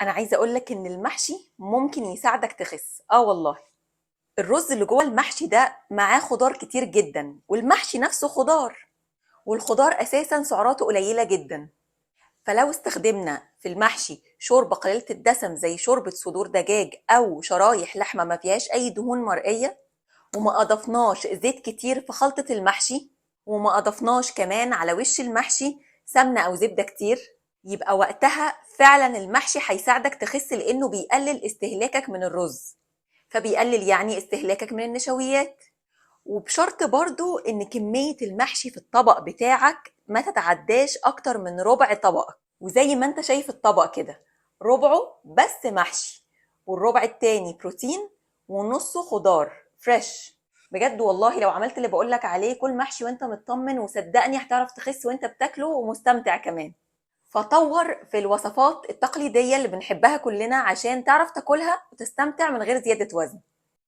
انا عايزه اقول لك ان المحشي ممكن يساعدك تخس. اه والله، الرز اللي جوه المحشي ده معاه خضار كتير جدا، والمحشي نفسه خضار، والخضار اساسا سعراته قليله جدا. فلو استخدمنا في المحشي شوربة قليله الدسم زي شوربة صدور دجاج او شرايح لحمه ما فيهاش اي دهون مرئية، وما اضفناش زيت كتير في خلطه المحشي، وما اضفناش كمان على وش المحشي سمنه او زبدة كتير، يبقى وقتها فعلا المحشي هيساعدك تخس، لانه بيقلل استهلاكك من الرز، فبيقلل يعني استهلاكك من النشويات. وبشرط برضو ان كمية المحشي في الطبق بتاعك ما تتعداش اكتر من ربع طبقك، وزي ما انت شايف الطبق كده ربعه بس محشي، والربع التاني بروتين، ونصه خضار فريش. بجد والله لو عملت اللي بقولك عليه، كل محشي وانت مطمن، وصدقني هتعرف تخس وانت بتاكله ومستمتع كمان. فطور في الوصفات التقليدية اللي بنحبها كلنا عشان تعرف تاكلها وتستمتع من غير زيادة وزن.